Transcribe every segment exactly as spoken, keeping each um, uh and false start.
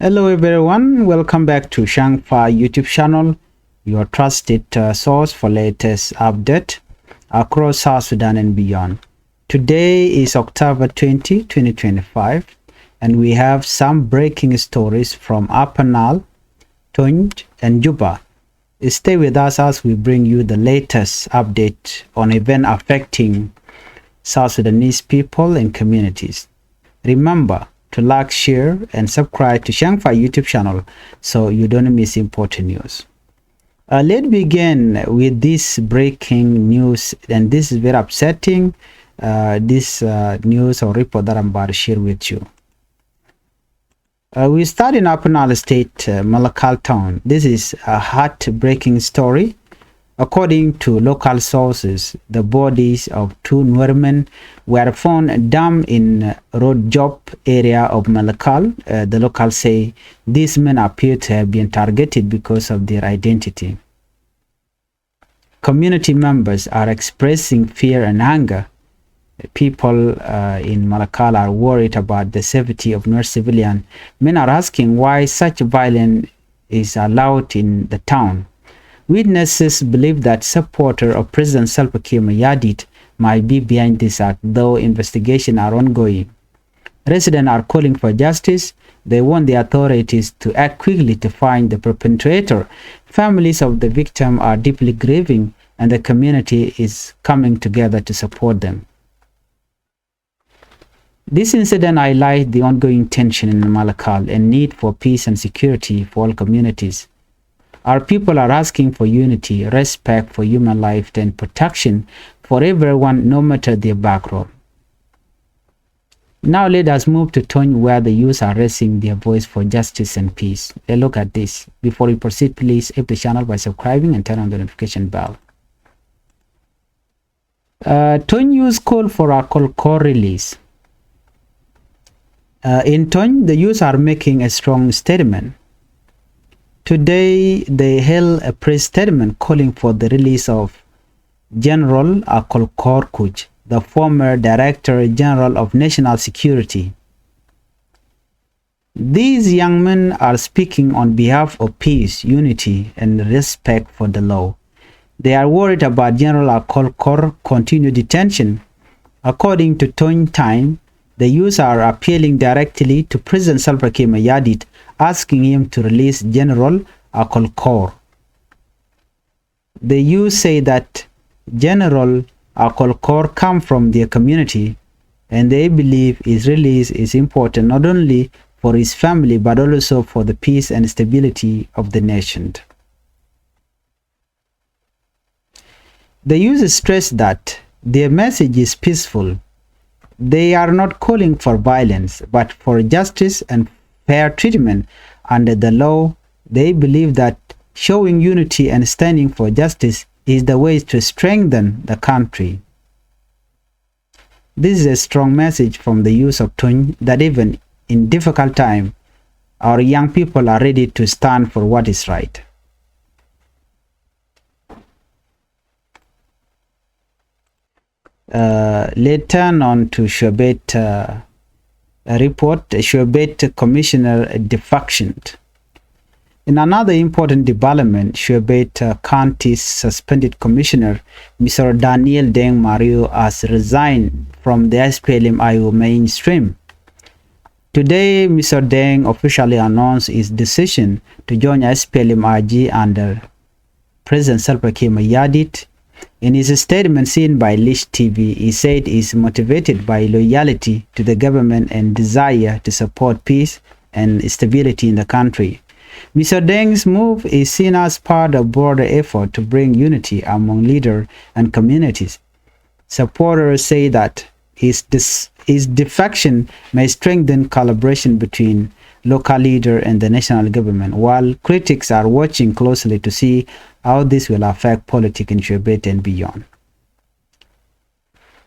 Hello everyone, welcome back to Shangfa YouTube channel, your trusted uh, source for latest update across South Sudan and beyond. Today is October twenty, twenty twenty-five, and we have some breaking stories from Upper Nile, Tony, and Juba. Stay with us as we bring you the latest update on event affecting South Sudanese people and communities. Remember to like, share, and subscribe to Shangfa YouTube channel so you don't miss important news. Uh, let's begin with this breaking news, and this is very upsetting. Uh, this uh, news or report that I'm about to share with you. Uh, we start in Upper Nile State, uh, Malakal town. This is a heartbreaking story. According to local sources, the bodies of two Nuer men were found dumped in Road Job area of Malakal. Uh, the locals say these men appear to have been targeted because of their identity. Community members are expressing fear and anger. People uh, in Malakal are worried about the safety of Nuer civilian. Many are asking why such violence is allowed in the town. Witnesses believe that supporter of President Salva Kiir Mayardit might be behind this act, though investigations are ongoing. Residents are calling for justice. They want the authorities to act quickly to find the perpetrator. Families of the victim are deeply grieving, and the community is coming together to support them. This incident highlights the ongoing tension in Malakal and need for peace and security for all communities. Our people are asking for unity, respect for human life, and protection for everyone, no matter their background. Now let us move to Tony, where the youth are raising their voice for justice and peace. A look at this. Before we proceed, please help the channel by subscribing and turn on the notification bell. Uh, Tony youth call for Akol Kor release. Uh, in Tony, the youth are making a strong statement. Today, they held a press statement calling for the release of General Akol Kor Kuj, the former Director General of National Security. These young men are speaking on behalf of peace, unity, and respect for the law. They are worried about General Akol Kor continued detention. According to Tony Time, the youth are appealing directly to President Salva Kiir Mayardit, asking him to release General Akol Kor. The youth say that General Akol Kor come from their community, and they believe his release is important not only for his family but also for the peace and stability of the nation. The youth stress that their message is peaceful. They are not calling for violence, but for justice and fair treatment under the law. They believe that showing unity and standing for justice is the way to strengthen the country. This is a strong message from the youth of Tony that even in difficult time, our young people are ready to stand for what is right. Uh, let's turn on to Shuaibet, uh, report, Shuaibet Commissioner defaction. In another important development, Shuaibet, uh, County's suspended commissioner, Mister Daniel Deng Mario, has resigned from the S P L M I O mainstream. Today, Mister Deng officially announced his decision to join S P L M I G under President Salva Kiir Mayardit. In his statement seen by Lish T V, he said he is motivated by loyalty to the government and desire to support peace and stability in the country. Mister Deng's move is seen as part of broader effort to bring unity among leaders and communities. Supporters say that his dis-, his defection may strengthen collaboration between local leader and the national government, while critics are watching closely to see how this will affect politics in Shuaibet and beyond.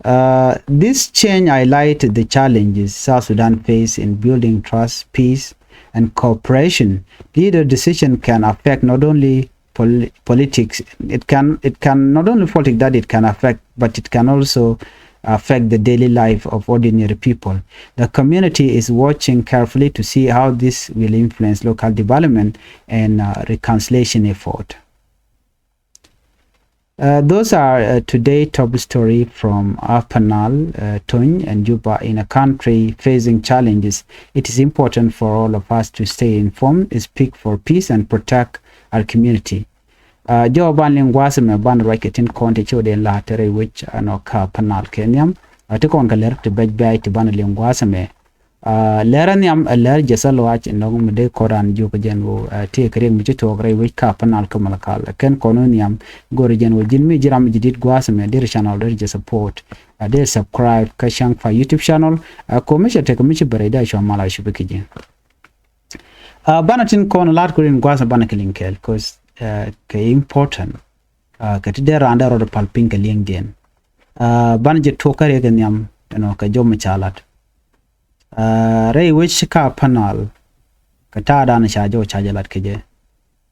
Uh, this change highlighted the challenges South Sudan face in building trust, peace, and cooperation. Leader decision can affect not only pol-, politics. It can, it can not only politics that it can affect, but it can also affect the daily life of ordinary people. The community is watching carefully to see how this will influence local development and uh, reconciliation effort. Uh, those are uh, today top story from Upper Nile, uh, Tony and Juba. In a country facing challenges, it is important for all of us to stay informed, speak for peace and protect our community. Uh, jɔw ban liŋ gua̱a̱th mɛ ban ruac kɛ tin kɔn ti ci wä den la tɛrɛ wi̱c anɔ ka Upper Nile kɛ nhiam. Uh, ti kɔn kɛ lɛr ti bɛc bɛc ti ban liŋ gua̱a̱th mɛ. Uh, lɛr a nhiam a lɛr jɛ sɛ luaac nɔŋ mi dee kɔran jiök jɛn wä uh, ti kɛ riɛk mi ci tuɔɔk rɛy wi̱c ka Upper Nile kä Malakal. Kɛn kɔn wä nhiam go̱r jɛn wä ji̱n mi ji̱ ram mi ji̱ dit gua̱a̱th mɛ dir channel dir jɛ support. Uh, dir subscribe kä Changfire YouTube channel. Uh, ko mi cɛ tek mi ci bɛ rɛy dee cua mal a cupi ki ji̱. Uh, banɛ tin kɔn lat kɛ rin gua̱a̱th banɛ kɛ liŋ kɛɛl cause uh, kɛ important. Uh, kɛ ti dee raan dee rɔɔdɛ pal piny kɛ liŋ diɛn. Uh, banɛ jɛ tuɔk kä riɛk kɛ nhiam ɛnɔ kɛ jɔm mi ca lat. Uh, rɛy wec ka Upper Nile kɛ ta̱a̱ dan ca jɔw ca jɛ lat kɛ jɛ.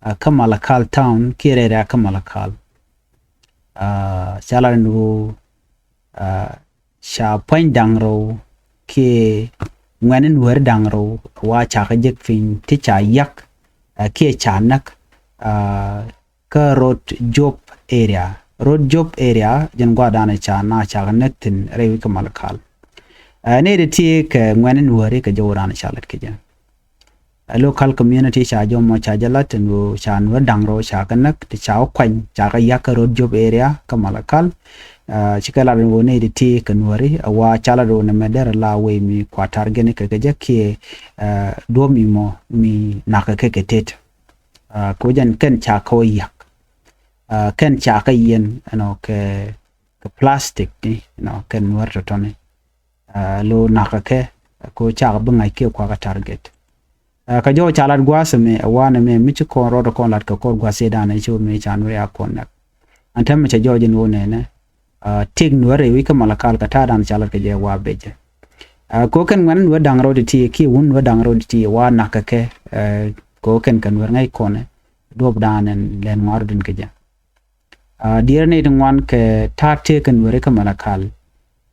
Uh, kä Malakal town kiɛ rɛy rɛy kä Malakal. Uh, ca lat ni wä uh, ca puany da̱ŋ rɛw kiɛ ŋuɛ̈ni nuääri da̱ŋ rɛw wa ca kɛ jek piny ti ca yak uh, kiɛ ca näk uh, kä Road Job area. Road Job area jɛn gua̱a̱th dan ca na ca kɛ näk thi̱n rɛy wi̱c kä Malakal. Uh, ni ti ti kɛ ŋuɛ̈ni nuääri kɛ jɔw dan ca lat kɛ jɛ. A local community ca jɔmɔ ca jɛ lat ɛn ɣöö ca nuäär da̱ŋ rɛw ca kɛ näk ti ca wä kuany ca kɛ yak kä Road Job area kä Malakal. Uh, ci kɛ lat ɛn ɣöö nɛy ti ti kɛ nuääri a wa ca lat ɣöö nɛmɛ derɛ la wee mi kua target ni kɛ kɛ jɛ kiɛ uh, duɔ̱p mi mɔ mi nakä kɛ kɛ tet. Uh, kɛ wä jɛn kɛn ca kɛ wä yak. Uh, kɛn ca kɛ yɛn ɛnɔ kɛ kɛ plastic ni ɛnɔ kɛn nuäär tɔtɔni. Uh, lo nakä kɛ ko cakɛ bi ŋa̱c kiɛ kuakä target. Uh, kä jɔw ca lat gua̱a̱th ɛmɛ ɛ wanɛ mɛ mi ci kɔn rɔɔdɛ kɔn lat kɛ kɔr gua̱a̱th ëëdan ɛ ci wä mi ca nuɛr ya kɔn nɛk. An tɛmɛ cɛ jɔw jɛ nuɔr nɛnɛ uh, tik nuɛr rɛy wi̱c kä Malakal kɛ ta̱a̱dan ca lat kɛ jɛ wa becɛ. Uh, ko kɛn ŋuɛn nuɛr da̱ŋ rɔɔd ti kiɛ wun nuɛr da̱ŋ rɔɔd ti wa nakä kɛ uh, ko kɛn kɛ nuɛr ŋäc kɔnɛ duɔp dan ɛn lɛn ŋuar din kɛ jɛ. Uh, diɛɛr ni ti ŋuan kɛ ta̱a̱ tëë kɛ nuɛri kä Malakal.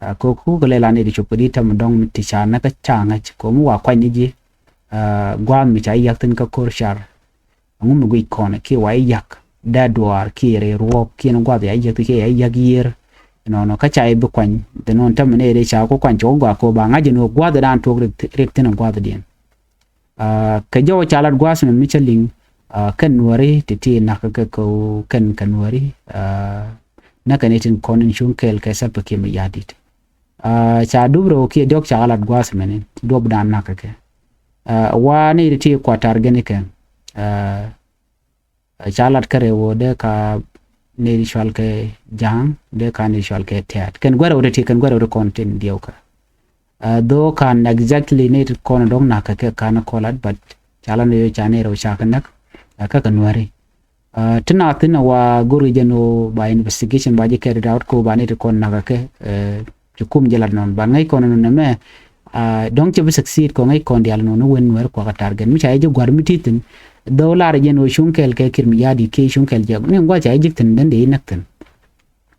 Uh, kɛ kukɛ lɛl an ni ti cop kɛ di tɛm dɔŋ mi ti ca näk kä ca ŋäc kɛ mi wa kuany ni ji̱. Uh, gua̱a̱th mi ca yak thi̱n kä ko̱r car. Aŋu mi guic kɔn kiɛ wa yak dee duaar kiɛ rɛy ruɔ̱ɔ̱p kiɛ ni gua̱a̱th ya yak thi̱n kiɛ ya yak yiër. Nɔnɔ kä ca i̱ bi kuany dhi nɔn tɛm ni ri ca ku kuany cok gua̱a̱th kɛ ba ŋa̱c ni wä gua̱a̱th dan tuɔk rik thi̱n gua̱a̱th diɛn. Uh, kɛ jɔw ca lat gua̱a̱th mi mi cä liŋ uh, kɛn nuäri ti ti nak kɛ kɛ kɛn kɛ nuäri uh, nä kɛn itin kɔn in cuŋ kɛɛl kɛ Salva Kiir Mayardit. Uh, ca dup rɛw kiɛ diɔk ca lat gua̱a̱th mɛni duɔp dan nak kɛ kɛ uh, wa ni ti ti kua target ni kɛ uh, ca lat kä rɛw wä dee ka ni cual kɛ ja̱a̱ŋ dee ka ni cual kɛ tɛ̈t kɛn guɛrɛ wä ti ti kɛn guɛrɛ wä ti kɔn tin diɛw kä. Uh, dho kan exactly ni ti kɔn dɔŋ nak kɛ kɛ kan kɔlat but ca la ni ca ni rɛw ca kɛ näk uh, kä kɛ nuäri. Uh, ti na thin a wa gori jɛ no ba investigation ba jɛ carried out ko ba ni ti kɔn nak kɛ uh, ci kum jɛ lat nɔn ba ŋäc kɔn nɔn mɛ uh, dɔŋ cɛ bi succeed kɔ ŋäc kɔn dial nɔn wen nuäri kua kɛ target mi ca jɛ guar mi ti thin. Dho lar jɛ no cuŋ kɛl kɛ Kiir Mayardit kɛ cuŋ kɛl jɛ ni ŋua ca jɛ thin den de inak thin.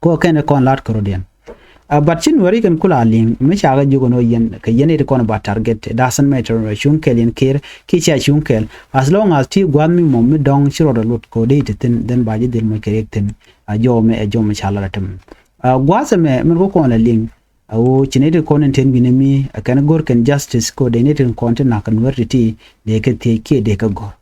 Ko kɛn kɔn lat kɛ rɔdiɛn. Uh, but ci nuäri kɛn kula liŋ mi cakɛ jiök ɛn ɣöö yɛn kɛ yɛn it kɔn ba target, it doesn't matter cuŋ kɛl yɛn Kiir kiɛ cia cuŋ kɛl as long as ti gua̱a̱th mi mɔ mi dɔ̱ŋ ci rɔɔdɛ luɔt kɛ ɣöö dee it thi̱n then ba ji̱ dhil moc kɛ riɛk thi̱n. A jɔw mɛ ɛ jɔw mɛ ca lat ɛ tem. Uh, gua̱a̱th ɛmɛ min kɔ kɔn la liŋ. A ɣöö ci nɛy ti kɔn in ten wi̱nɛ mi ɛ kɛn go̱r kɛn justice kɛ ɣöö dee nɛy ti kɔn ti nak kɛ nuäär ti ti dee kɛ thiec kiɛ dee kɛ go̱r.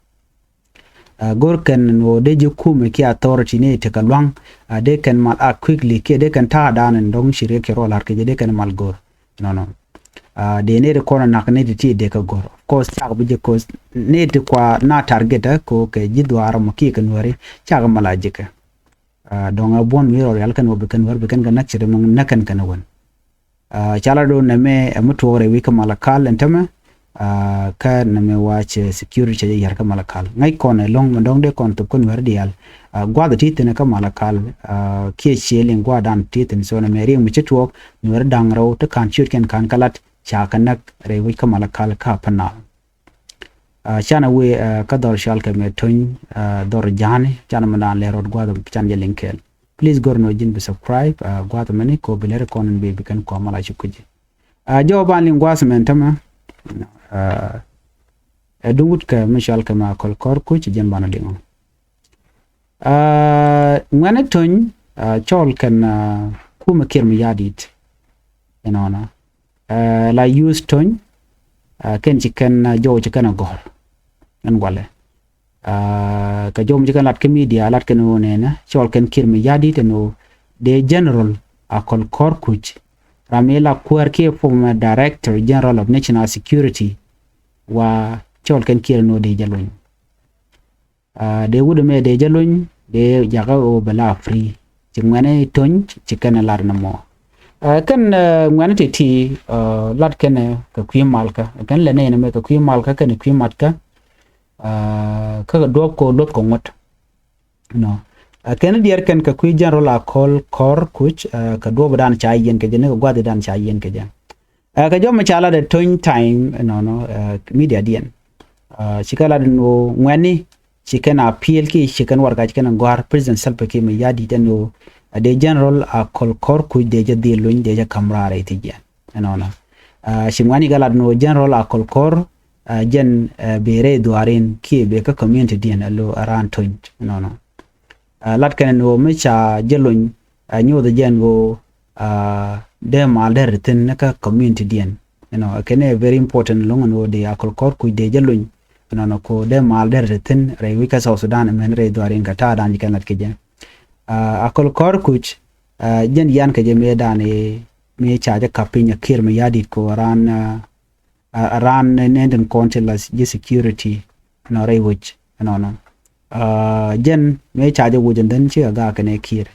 Uh, go̱r kɛn ni ɣöö dee ji̱ kumɛ kiɛ authority ni tekɛ lua̱ŋ. Uh, dee kɛn mal act quickly kiɛ dee kɛn ta̱a̱ da̱a̱n ni dɔ̱ŋ ci riɛk cɛ rɔ la̱r kɛ jɛ dee kɛn mal go̱r. Nɔnɔ. Uh, dee ni ri kɔn nak ni ti ti dee kɛ go̱r. Of course cak bi jɛ cause ni ti kua na target ɛ ko kɛ ji̱ dhuaar mɔ kiɛ kɛ nuäri cak mal a jikɛ. Uh, dɔ̱ŋ a buɔ̱n mi rɔ rial kɛn wä bi kɛn wär bi kɛn kɛ nak ci ri mɛ nak kɛn kɛn wän. Uh, cala do nɛmɛ ɛ mi tuɔɔk rɛy wi̱c kä Malakal ɛn tämɛ. Uh, kä nɛmɛ wa cɛ security cɛ jɛ yar kä Malakal ŋäc kɔn ɛ lɔ̱ŋ mɛ dɔ̱ŋ dee kɔn thop kä nuɛr diaal. Uh, gua̱th ti thin kä Malakal uh, kiɛ ciël in gua̱dan ti thin so nɛmɛ riɛŋ mi ci tuɔɔk nuɛr da̱ŋ rɛw ti ka̱n ciöt kɛn ka̱n kä lat ca kɛ näk rɛy wi̱c kä Malakal kä Upper Nile. Uh, canɛ wee uh, kä dhɔr cual kɛ mɛ Tony uh, dhɔr ja̱a̱ni canɛ mɛ daan lɛ rɔt gua̱th can jɛ liŋ kɛɛl. Please gör nɔ ji̱n bi subscribe, ah, gua̱a̱th mɛni kɔ bi lɛri kɔn in bi bi kɛn kɔ mala ci kuji. Ah, jɔw ban liŋ gua̱a̱th mɛn tämɛ. Ah, ɛ duŋ wut kɛ mi cɔal kɛ ma kɔl kɔr kuc ji̱n ban liŋɔ. Ah, ŋuɛni töny, ah, cɔl kɛn, ah, kumɛ Kiir Mayardit. Inɔnɔ. Ah, la use töny, ah, kɛn ci kɛn, ah, jɔw ci kɛn a gɔr. Ɛn walɛ. Ah, kɛ jɔw mi ci kɛn lat kä media, lat kɛn wä nɛnɛ, cɔl kɛn Kiir Mayardit ɛn wä dee General Akol Kɔr Kuc. Ram mi la kuäär kiɛ former Director General of National Security. Wa cɔl kɛn Kiir ɛn wä dee jɛ lony. Ah, dee wut ɛmɛ dee jɛ lony, dee jakä ɣöö bɛ la free. Ci ŋuɛni töny, ci kɛn ɛ lat nɔmɔ. Ah, kɛn, ah, ŋuɛni ti̱ti̱, ah, lat kɛn ɛ kɛ kui̱ malkä. Kɛn lɛ nɛy nɛmɛ kɛ kui̱ malkä, kɛn kui̱ matkä. Ah, kä kɛ duɔ̱ɔ̱p kɛ luɔth kɛ ŋuɔ̱t. Nɔ. Ah, kɛn diɛɛr kɛn kɛ kui̱ General Akol Kɔr Kuc, ah, kɛ duɔ̱ɔ̱p dan ca yiɛn kɛ jɛ, ni kɛ gua̱th dan ca yiɛn kɛ jɛ. Ah, kɛ jɔm ca lat ɛ töny time, nɔnɔ, ah, media diɛn. Ah, ci kɛ lat ɛn ɣöö ŋuɛni, ci kɛn a piɛl ki, ci kɛn warɛga, ci kɛn a gɔ̱a̱r President Salva Kiir Mayardit ɛn ɣöö, ah, dee General Akol Kɔr Kuc dee jɛ dhil luny, dee jɛ ka̱m raar rɛy thi̱c jɛ. Ɛnɔnɔ. Ah, ci ŋuɛni kɛ lat ɛn ɣöö General Akol Kɔr, ah, jɛn, ah, bi rɛy dhuaarin kiɛ bi kä community diɛn a lo a raan töny. Ɛnɔnɔ. Ah, lat kɛn ɛn ɣöö mi ca jɛ luny, ah, nyoth jɛ ɛn ɣöö, ah, dee mal dee ri thi̱n ni kä community diɛn. Ɛnɔ, kɛn ɛ very important lo̱ŋ ɛn ɣöö dee Akol Kɔr Kuc dee jɛ luny. Ɛnɔnɔ ko dee mal dee ri thi̱n rɛy wi̱c kä South Sudan, mɛn rɛy dhuaarin kɛ ta̱a̱ dan ji̱ kɛn lat kɛ jɛ. Ah, Akol Kɔr Kuc, ah, jɛn yan kɛ jɛ mëë dan ɛ, mëë ca jɛ kap piny ɛ Kiir Mayardit ko raan, ah, ah, raan nɛn tin kɔn ti la ji̱ security nɔ rɛy wec, ɛnɔnɔ. Ah, jɛn mëë ca jɛ woc ɛn dhän cikɛ gaak kɛn ɛ Kiir.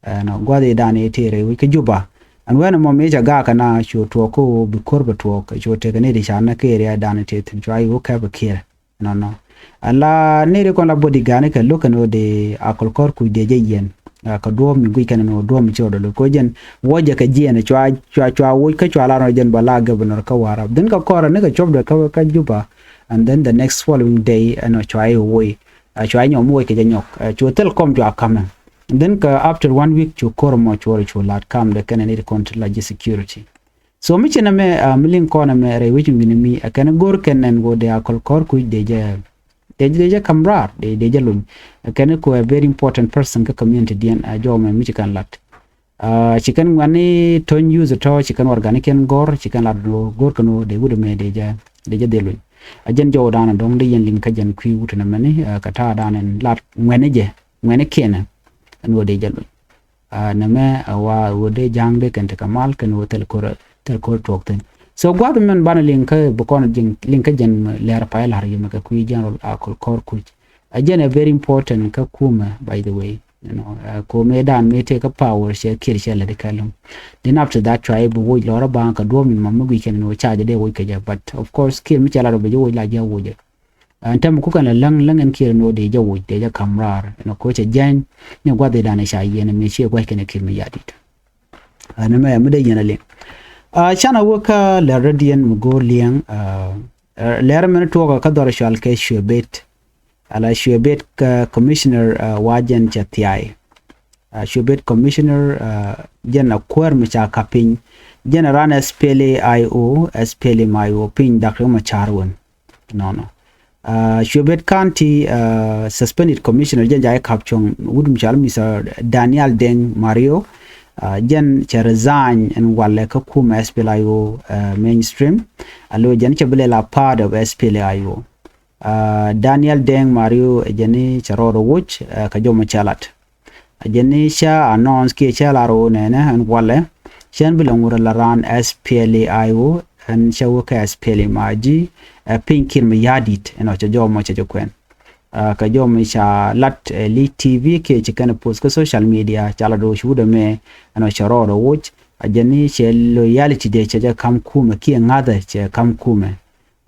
Ɛnɔ, gua̱th i̱ dan i̱ tëë rɛy wec kä Juba. Ɛn wen ɛmɔ mëë ca gaak kɛn a cu tuɔɔk kä ɣöö bi ko̱r bɛ tuɔɔk, cu tekɛ ni di ca näk kä area dan i̱ tëë thi̱n cua i̱ wä kɛp ɛ Kiir. Nɔnɔ. Ala nɛy ri kɔn la bodyguard ni kɛ lo̱k kɛn ɣöö dee Akol Kɔr Kuc dee jɛ yiɛn. Ah, kɛ duɔ̱ɔ̱p mi guic kɛn ɛn ɣöö duɔ̱ɔ̱p mi ci rɔ dee lo̱k. Kɛ ɣöö jɛn wuɔcɛ kɛ jiɛn cua, cua, cua woc kä cua la rɔ jɛn ba la governor kä Warap. Dhin kɛ kɔrɛ ni kɛ cuɔpdɛ kä, kä Juba. And then the next following day, ɛnɔ cua i̱ woc. Ah, cua i̱ nyɔk mi woc kɛ jɛ nyɔk. Ah, cu thil kɔm cua ka̱mɛ. And then kɛ after one week cu ko̱r mɔ cu rɔ cu la̱t kamdɛ kɛn ɛ nɛy ri kɔn ti la ji̱ security. So mi ci nɛmɛ, ah, mi liŋ kɔn ɛmɛ rɛy wec mi wi̱ni mi, ah, kɛn go̱r kɛn ɛn ɣöö dee Akol Kɔr Kuc dee jɛ, dee, dee jɛ ka̱m raar, dee, dee jɛ luny. Ah, kɛn ko a very important person kä community diɛn, ah, jɔw mɛ mi ci kɛn lat. Ah, ci kɛn ŋuɛni töny use tɔ, ci kɛn warɛgani kɛn gɔ̱r, ci kɛn lat ɣöö go̱r kɛn ɣöö dee wut ɛmɛ dee jɛ, dee jɛ dhil luny. Ah, jɛn jɔw dan ɛ dɔ̱ŋ dee yɛn liŋ kä jɛn kui̱ wut ɛnɛ mɛni, ah, kɛ ta̱a̱ dan ɛn lat ŋuɛni jɛ, ŋuɛni kiɛnɛ, ɛn ɣöö dee jɛ luny. Ah, nɛmɛ, ah, wa ɣöö dee ja̱a̱ŋ dee kɛn tekɛ mal kɛn ɣöö thil ko̱r, thil ko̱r tuɔɔk thi̱n. So gua̱th mɛn banɛ liŋ kä bi kɔn ji̱n liŋ kä jɛn lɛr pay la̱r yɛ mɛ kɛ kui̱ General Akol Kɔr Kuc. A jɛn ɛ very important kä kumɛ, by the way. You know, ah, kumɛ dan mi tëë kä power cɛ Kiir cɛ lɛ di kɛ lum. Then after that cua i̱ bi woc lɔrä baŋ kɛ duɔ̱ɔ̱p mi mɔ mi guic kɛn ni wä ca jɛ dee woc kɛ jɛ. But of course Kiir mi cɛ lat wä bi jɛ woc la jɛ woc jɛ. Ɛn tɛmɛ kukɛn lɛ läŋ, läŋ ɛn Kiir ni wä dee jɛ woc, dee jɛ ka̱m raar. Ɛn ɔ ko̱ cɛ jɛny ni gua̱th i̱ dan ɛ ca yiɛn mi ciɛ gua̱c kɛn ɛ Kiir Mayardit. Ɛn mɛ mi dee yɛn a liŋ. Ah, canɛ wä kä lɛr rɛdiɛn mi go̱o̱r liɛŋ, ah, lɛr mɛn tuɔɔkä kä dhɔr cual kɛ Cuebet. Ala Cuebet kä commissioner, ah, wa jɛn cɛ thiay. Ah, Cuebet commissioner, ah, jɛn a kuäär mi ca ka̱p piny. Jɛn a ran S P L A I O, S P L M I O piny dak ri ma car wän. Nɔnɔ. Ah, Cuebet County, ah, suspended commissioner jɛn jay kap cuɔ̱ŋ wut mi cɔal Mister Daniel Deng Mario. Ah, jɛn cɛ resign ɛn walɛ kä kumɛ S P L A I O, ah, mainstream. Alo jɛn cɛ bi lɛ la part of S P L A I O. Ah, Daniel Deng Mario, eh, jɛn ni cɛ rɔɔd woc, ah, kɛ jɔmɔ cɛ lat. A jɛn ni cä announce kiɛ cä lar ɣöö nɛnɛ ɛn walɛ cɛn bi lɛ ŋurɛ la raan S P L A I O ɛn cä wä kɛ S P L M I G, ɛ piny Kiir Mayardit ɛn ɔ cɛ jɔw mɔ cɛ jɛ kuɛn. Ah, kɛ jɔw mɔ ca lat, eh, li T V kiɛ ci kɛn post kä social media ca lat ɣöö ci wut ɛmɛ ɛn ɔ cɛ rɔɔdɛ woc. A jɛn ni cɛ loyalty dɛ cɛ jɛ ka̱m kumɛ kiɛ ŋa̱thɛ cɛ ka̱m kumɛ.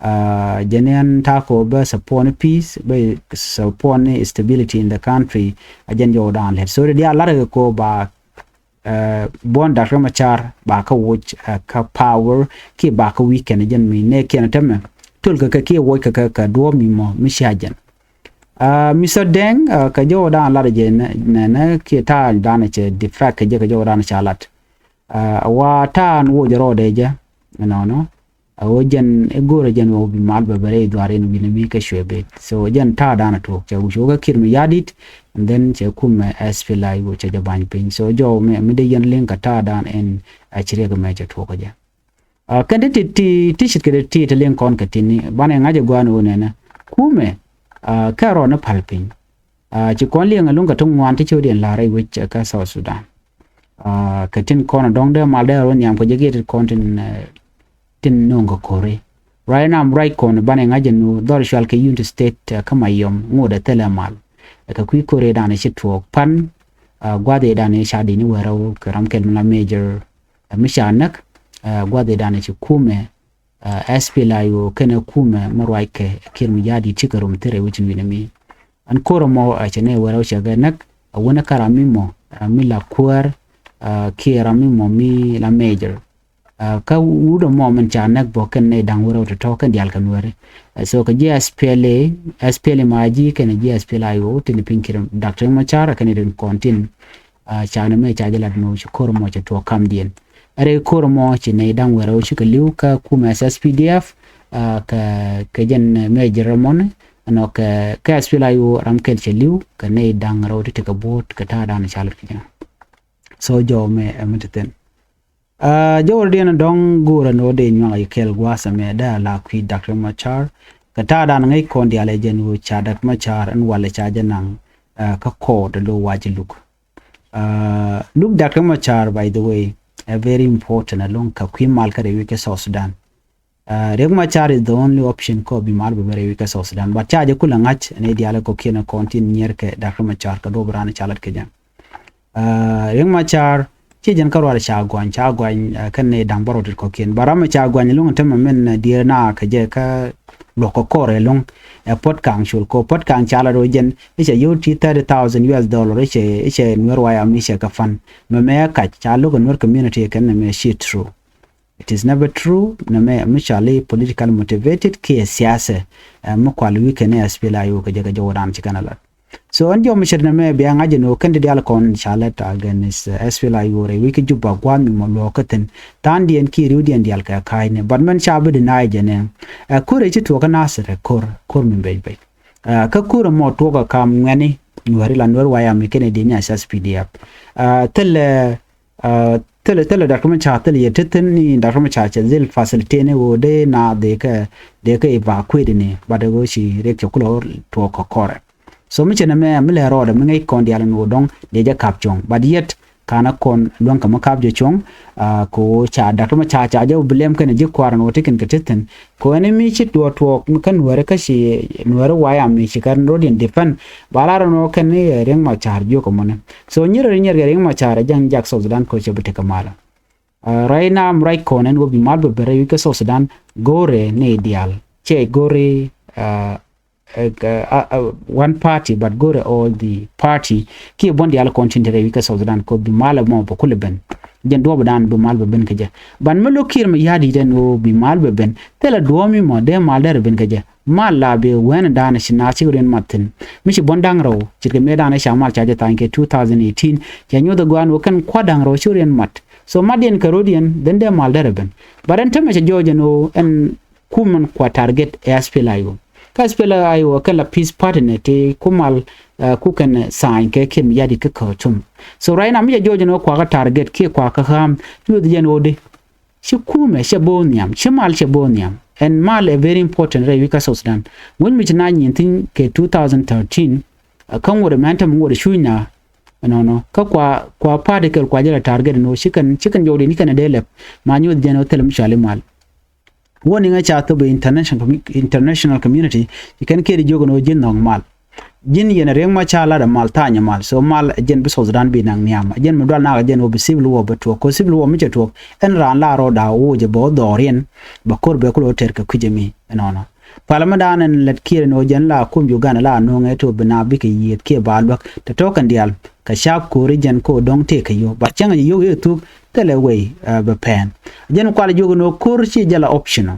Ah, jɛn ɛn ta̱a̱ kɛ ɣöö bä support ni peace, bä support ni stability in the country. A jɛn jɔw dan lɛt. So, dee a lar kɛ kɛ ɣöö ba, eh, buɔ̱n Doctor Machar ba kä woc, eh, kä power, kiɛ ba kä weekend jɛn mi nɛ kiɛn tämɛ. Tul kɛ kɛ kiɛ woc kɛ kɛ kɛ duɔ̱ɔ̱p mi mɔ, mi cia jɛn. Mister Deng, kɛ jɔw dan lat jɛ nɛ nɛ kiɛ ta̱a̱ dan cɛ defect kɛ jɛ kɛ jɔw dan ca lat. Wa ta̱a̱ ni wocɛ rɔɔdɛ jɛ nɔnɔ. A wä jɛn i̱ go̱rɛ jɛn wä bi mal bɛ bɛ rɛy dhuar in wi̱n mi kɛ cuɛ bet. So jɛn ta̱a̱ dan a tuɔk cɛ wi̱c wä kä Kiir Mayardit, and then cɛ kumɛ SPLA-IO cɛ jɛ bany piny. So jɔw mɛ mi dee yɛn liŋ kɛ ta̱a̱ dan in a ci riɛk mɛ cɛ tuɔk kɛ jɛ. Kɛn ti ti ti ti cit kɛ ti ti liŋ kɔn kɛ tini banɛ ŋa̱c ɛ guan wä nɛnɛ kumɛ kɛ rɔ ni pal piny. Ci kɔn liɛŋ ɛluŋ kɛ ti ŋuan ti ci wä diɛn la̱r rɛy wec kä South Sudan. Kɛ tin kɔn dɔ̱ŋ dee mal dee rɔ nhiam kɛ jɛ kiɛ ti kɔn tin tin no̱o̱ŋ kɛ ko̱ri. Right now right kɔn banɛ ŋa̱c ɛ nu dhɔr cual kɛ Unity State kä Mayom ŋot ɛ thilɛ mal. Kɛ kui̱ ko̱ri dan ci tuɔɔk pan gua̱dhi dan ca dini wärä kɛ ram kɛl mi la major mi ca näk gua̱dhi dan ci kumɛ SPLA-IO kɛnɛ kumɛ mi ruackɛ Kiir Mayardit cikɛ rum thirɛ wecin wi̱nɛ mi. Ɛn ko̱rɛ mɔ cɛ nɛ wärä cɛ gɛ näk a wänɛ kä ram mi mɔ mi la kuäär kiɛ ram mi mɔ mi la major. Kä wut ɛmɔ min ca näk bɔ kɛn nɛ da̱ŋ wärä tɔ̱tɔ̱ kɛn diaal kɛ nuääri. So kɛ ji̱ SPLA, SPLA ma ji̱ kɛn ji̱ SPLA-IO tin piny Kiir Doctor Machar kɛn tin kɔn tin ca ni mɛ ca jɛ lat mɛ ci ko̱r mɔ cɛ tuɔɔk kamdiɛn. Rɛy ko̱r mɔ ci nɛy da̱ŋ wärä ci kɛ li̱w kä kumɛ SSPDF kɛ kɛ jɛn mɛ jɛ rɛ mɔni nɔ kɛ kɛ SPLA-IO ram kɛl cɛ li̱w kɛ nɛy da̱ŋ rɛw ti ti kɛ bo̱o̱t kɛ ta̱a̱ da̱a̱n ca lat kɛ jɛn. So jɔw mɛ ɛ mi ti thin. Jɔw rɛ diɛn dɔ̱ŋ go̱o̱rɛ ni wä dee nyuak yi kɛl gua̱a̱th ɛmɛ dee a la kui̱ Doctor Machar kɛ ta̱a̱ da̱a̱n ŋäc kɔn diaal ɛ jɛn wä ca Doctor Machar ɛn walɛ ca jɛ naŋ kä kɔɔt ɛ lo̱ wac luk. Luk Doctor Machar, by the way, ɛ very important ɛlɔ̱ŋ kɛ kui̱ mal kä rɛy wec kä South Sudan. Riek Machar is the only option kɔ bi mal bɛ bɛ rɛy wec kä South Sudan. But ca jɛ kulɛ ŋa̱c ni diaal kɔ kiɛn kɔn tin nyier kɛ Doctor Machar kɛ duɔp ran ca lat kɛ jɛ. Riek Machar ci jɛn kä ruar ca guany ca guany kɛn ni da̱ŋ bärɔw tit kɔ kiɛn. But ram ca guany luŋ tämɛ min dier na kɛ jɛ kä luɔk kɛ kɔr ɛlɔ̱ŋ. Ɛ puɔt kaŋ col kɔ puɔt kaŋ ca lat rɔ jɛn i̱ cɛ yio̱w ti thirty thousand U S dollar i̱ cɛ i̱ cɛ nuɛr waya mi cɛ kɛ fan. Mɛ mɛ kac ca lo̱k ɛ nuɛr community kɛn ni mɛ ci true. It is never true. Nɛ mɛ mi cɔal i̱ political motivated kiɛ siasa. Mi kual wi̱i̱ kɛn i̱ SPLA-IO kɛ jɛ kɛ jɛ wä dan ci kɛn a lat. So ɛn jɔm mi cɛ nɛ mɛ bia ŋa̱c ɛn ɣöö kɛn ti diaal kɔn ca lät against SPLA-IO rɛy wi̱i̱ kä Juba gua̱a̱th mi mɔ luɔ̱ɔ̱k kä thi̱n. Tha̱a̱ŋdiɛn kiɛ ri̱wdiɛn diaal kɛ ka̱a̱cni. But mɛn ca bi deny jɛ nɛ. Ɛ ko̱r ɛ ci tuɔɔk kä Nasir ɛ ko̱r ko̱r mi bec bec. Kä ko̱r ɛmɔ tuɔɔk ɛ kam ŋuɛ̈ni nuääri la nuääri wayami kɛn ɛ di̱n i̱ SSPDF. Thilɛ Thilɛ thilɛ Doctor Machar thilɛ yɛ tethin ni Doctor Machar cɛ dhil facilitate ni ɣöö dee na dee kɛ dee kɛ evacuate ni, but ɣöö ci riɛk cɛ kulɛ tuɔɔk kɛ kɔrɛ. So mi cɛ nɛ mɛ mi lɛ rɔɔdɛ mi ŋäc kɔn diaal ni ɣöö dɔ̱ŋ dee jɛ kap cuɔ̱ŋ, but yet kanɛ kɔn luäŋ kɛ mi kap jɛ cuɔ̱ŋ. Kɛ ɣöö ca Doctor Machar ca jɛ bi lɛm kɛn ji̱ kua̱r ni ɣöö ti kɛn kɛ tethin. Kɛ ɣöö ɛn mi ci duɔ̱ɔ̱r tuɔɔk mi kä nuääri kä ci nuääri wayami ci kɛ rɔ̱diɛn defend. Ba lar ɛn ɣöö kɛn ni Riek Machar jiök ɛmɔni. So nyir ri nyir kɛ Riek Machar ɛ ja̱ŋ jak South Sudan kɛ cɛ bi tekɛ mal. Right now ruac kɔn ɛn ɣöö bi mal bɛ ben rɛy wi̱i̱ kä South Sudan go̱o̱rɛ ni diaal cɛ go̱o̱ri one party but go̱o̱rɛ all the party. Kiɛ buɔ̱n diaal kɔn tin te rɛy wi̱i̱ kä South Sudan kɛ ɣöö bi mal ɛmɔ bɛ kulɛ ben. Jɛn duɔ̱ɔ̱p dan bi mal bɛ ben kä jɛ. Ban mi lo̱k Kiir Mayardit ɛn ɣöö bi mal bɛ ben thilɛ duɔ̱ɔ̱p mi mɔ dee mal derɛ ben kä jɛ. Mal la bi wɛn dan ci na ci riɛn mat thin. Mi ci buɔ̱n da̱ŋ rɛw ce̱tkɛ mëë dan ca mal ca jɛ tha̱a̱ny kɛ two thousand eighteen. Cɛ nyuɔth ɛ gua̱a̱n wä kɛn kua̱r da̱ŋ rɛw ci riɛn mat. So mat diɛn kɛ ro̱d diɛn dhen dee mal derɛ ben. But ɛn tämɛ cɛ jɔɔc ɛn ɣöö ɛn kum ɛn kua target ɛ SPLA-IO. Kä SPLA-IO kɛn la peace party ni ti ku mal ku kɛn sign kɛ Kiir Mayardit kä Khartoum. So right now mi cɛ jɔɔc ɛn ɣöö kua kä target kiɛ kua kä ka̱m nyuɔth jɛ ɛn ɣöö di. Ci kumɛ cɛ bo̱o̱ nhiam, ci mal cɛ bo̱o̱ nhiam. Ɛn mal ɛ very important rɛy wi̱i̱ kä South Sudan. Wec mi ci na nyin thi̱n kɛ two thousand thirteen, kä ŋot ɛmɛn te mi ŋot ɛ cuc na. Ɛnɔnɔ kä kua kua party kɛl kua jɛ la target ɛn ɣöö ci kɛn ci kɛn jɔwdiɛn ci kɛn ɛ dee lɛp. Ma nyuɔth jɛn ɣöö thilɛ mi cɔal i̱ mal. Wä niŋɛ ca thop i̱ international commu- international community ci kɛn kiɛ di jiök ɛn ɣöö ji̱ nhɔk mal. Ji̱n yɛn Riek Machar lat ɛ mal tha̱a̱ny ɛ mal. So mal ɛ jɛn bi South Sudan bi naŋ nhiam. Ɛ jɛn mi dual nak ɛ jɛn ɣöö bi civil war bɛ tuɔɔk. Kɛ civil war mi cɛ tuɔɔk ɛn raan la rɔɔda ɣöö jɛ bɛ ɣöö dhɔriɛn bɛ ko̱r bɛ kulɛ ɣöö tɛr kɛ kui̱c ɛmi ɛnɔnɔ. Pal mi daan ɛn lät Kiir ɛn ɣöö jɛn la kum Uganda la no̱o̱ŋ ɛ ti ɣöö bi na bikɛ yiëëth kiɛ ba luäk. Tɛ tɔ̱ kɛn diaal kɛ cap ko̱ri jɛn kɛ ɣöö dɔ̱ŋ tëëkɛ yio̱w. Ba cäŋ yio̱w i̱ thuk thilɛ wei bɛ pɛn. Jɛn kual jiök ɛn ɣöö ko̱r ci jɛ la optional.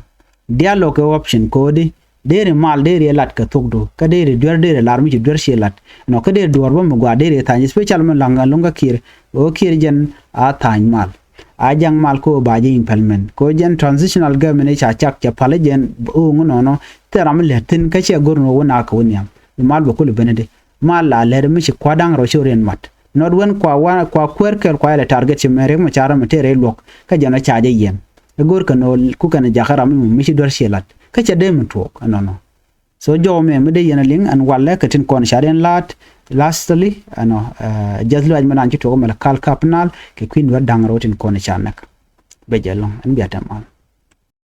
Dialogue kɛ option ko̱di Deri mal deri lat kɛ thokdu, kä deri duer deri lar mi ci duer ci lat. Nɔ kä deri duɔr bä mi gua deri thany, especially mi laŋ luŋ kä Kiir. Ɣöö Kiir jɛn a thany mal. A jaŋ mal kä ɣöö ba jɛ implement. Kä ɣöö jɛn transitional government ca cak cɛ pal jɛn ɣöö ŋu nɔnɔ. Thil ram mi lɛt thin kä cɛ gor ni ɣöö wä nak kɛ wä nhiam. Mal bɛ kul ben di. Mal la lɛt mi ci kua daŋ rɔ ci ɣöö riɛn mat. Not when kua wa, kua kuer kɛl kua yɛlɛ target ci mɛ Riek Machar mi tëë rɛy luɔk. Kä jɛn ɔ ca jɛ yɛn. Ɛ gor kɛ nɔ ku kɛn jakä ram mi mi ci duer ci lat. Kä cɛ dee mi tuɔɔk ɛnɔnɔ. So jɔw mɛ mi dee yɛn a liŋ ɛn walɛ kɛ tin kɔn ca dee laat. Lastly ɛnɔ, eh, just luac mi naan ci tuɔɔk mɛ lɛ kal kap nal kɛ kui̱n duer daŋ rɔ tin kɔn ca näk. Bɛ jɛ lɔŋ ɛn bia tɛm mal.